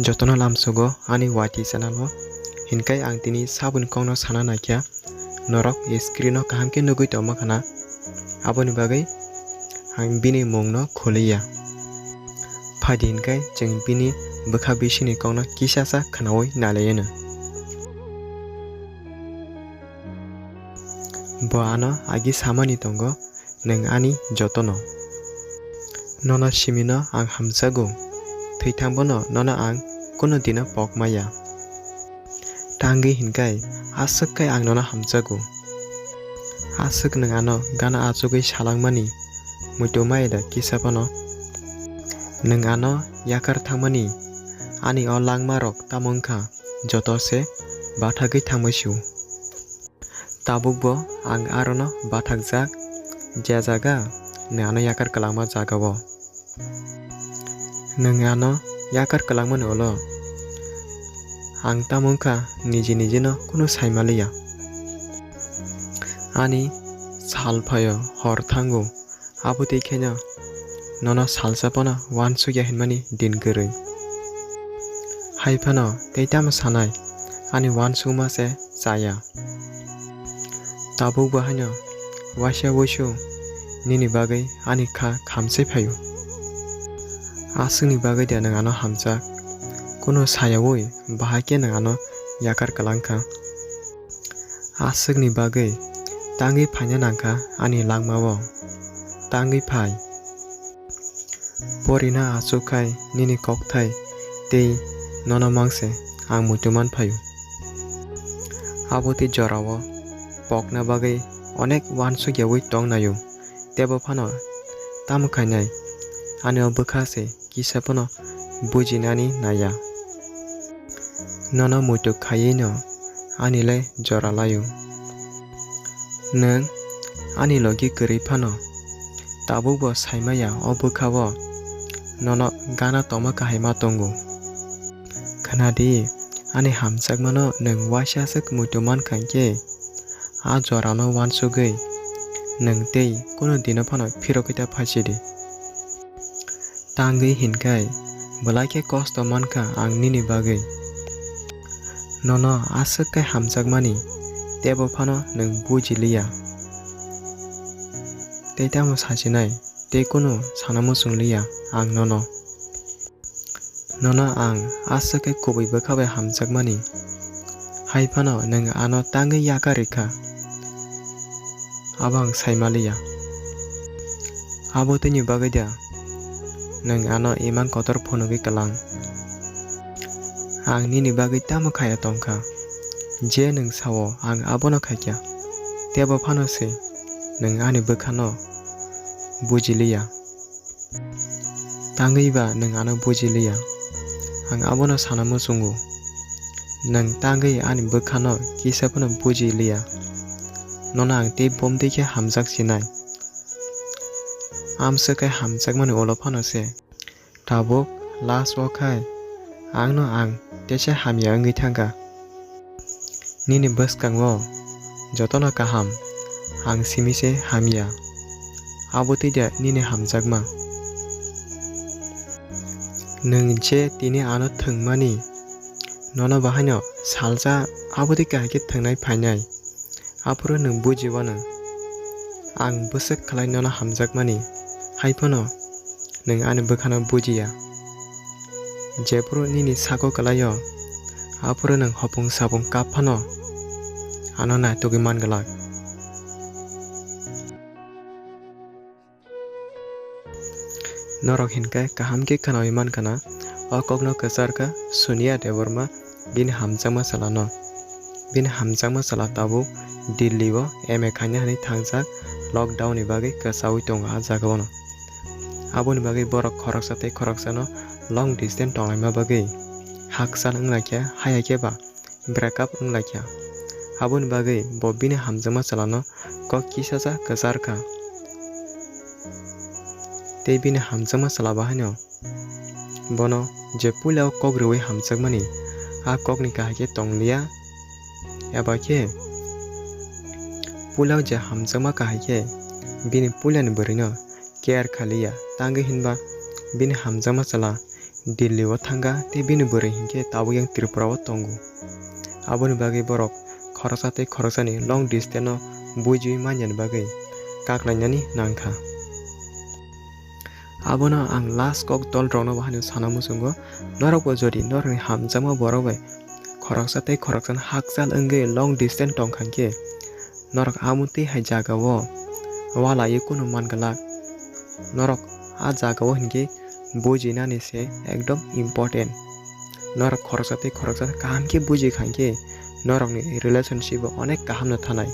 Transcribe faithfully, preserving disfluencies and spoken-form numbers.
Jotono lamsogo ani Y T channel o, hinkai ang tini saboni kokno sana naikha, norok screen o kaham khe nugwi tongma khana, aboni bagwi ang bini mungno khuliya. Phaidi hinkai chwng bini bwkha bisingni kokno kisasa khwnawi nailaiyano. Bo ano agi samani tongo, nwng ani jotono. Nono simino ang hamjago, thwithangbono nono ang kunu dino pok maya. Tangwi hinkai aswk khe ang nono hamjago. Aswk nwng ano gana achugwi salangmani muitu maya da kisa phano? Nwng ano yakar thangmani ani o langmarok tamo wngkha, joto se bathagwi thangbai sio. Tabukbo ang arono bathakjak, je jaga nwng ano yakar kwlangma jagao. Nwng ano yakar kwlangmani ulo ang tamo wngkha niji nijino kunu saimaliya. Ani sal phaio, hor thango, abo twi kheno nono salsa phano uansukya hinmani din kwrwi. Hai phano tei tamo sanai, ani uansukma se chaya. Tabukbo haino waisa wuisu nini bagwi ani kha khamsai phaio. Aswkni bagwi de nwng ano hamjak? Kunu sayaui bahai khe nwng ano yakar kwlangkha. Aswkni bagwi tangwi phaina nangkha ani langmao. Tangwi phai. Porina achuk khai nini kokthai tei nono mangse ang muitu man phaio. Abo tei jorao pokna bagwi onek uansukyaui tong naio, tebo phano tamo khainai ani o bwkha se kisa phano bujinani naiya. Nono muitu khaiwi no ani le jora laio. Nwng ani logi kwrwi phano, tabukbo saimaya o bwkhao nono gana tongma kahai ma tongo. Khwnadi, ani hamjakmano nwng waisa aswk muitu mankha hinkhe, a jorano uansugwi nwng tei kunu dino phano phirogwi ta phaisidi. Tangwi hinkhai, belai khe kosto mankha ang nini bagwi. Nono aswk khe hamjakmani, tebo phano nwng buji liya. Tei tamo sachinai, tei kunu sana muchung liya ang nono. Nono ang aswk khe kubui bwkha bai hamjakmani, hai phano nwng ano tangwi yakar rikha, abo ang sai maliya. Abo twini bagwi da nwng ano imang kotor phunugwi kwlang? Ang nini bagwi tamo khaya tongkha, je nwng sao ang abono khaikha, tebo phano se nwng ani bwkhano buji liya. Tangwi ba nwng ano buji liya, ang abono sana muchungo. Nwng tangwi ani bwkhano kisa phano buji liya. Nono ang tei bomtwi khe hamjak sinai. Amswk khe hamjakmani ulo phano se. Tabuk last o khai ang no ang teisa hamya wngwi thangkha. Nini bwskango jotono kaham, ang simi se hamya. Abo twi da nini hamjakma. Nwng je tini ano thwngmani, nono bahaino salsa abo twi kahai khe thwngnai phainai. Aphuru nwng buji wano, ang bwswk khlai nono hamjakmani, hai phano nwng ani bwkhano bujiya. Jephuru nini sago kwlaio, aphuru nwng hopung sapung kap phano ano naitugwi man glak. Norok hinkhe kaham khe khwnawi mankha na, o kokno kwchar kha Sonia Debbarma, bini hamjakma chwla no. Bini hamjakma chwla tabuk Delhi o M A khaina hinwi thangjak, lockdown ni bagwi kwchaui tongo a jagao no. Aboni bagwi borok khoroksa tei khoroksa no long distance tonglaima bagwi hakchal wnglaikha, haiya khe ba breakup wnglaikha. Aboni bagwi bo bini hamjakma chwlano kok kisacha kwchar kha. Tei bini hamjakma chwla bahaino bono je puila o kok rwui hamjakmani, a kokni kahai khe tongliya, eba khe puila o je hamjakma kahai khe bini puilani bwrwino care khaliya, tangwi hinba bini hamjakma chwla Delhi o thangkha tei bini bwrwi hinkhe tabuk yang Tripura o tongo. Aboni bagwi borok khoroksa tei khoroksani long distance no buijiwi manyani bagwi kaklainani nangkha. Abono ang last kok dol rokno bo haino sana muchungo, norokbo jodi norokni hamjakma borok bai khoroksa tei khoroksano hakchal wngwi long distance tongkha hinkhe, norok amo twi hai jagao walaiwi kunu manglak. Norok a jagao hinkhe bujinani se ekdom important. Norok khoroksa tei khoroksa kaham khe bujikha hinkhe norokni relationship bo onek kaham no thanai.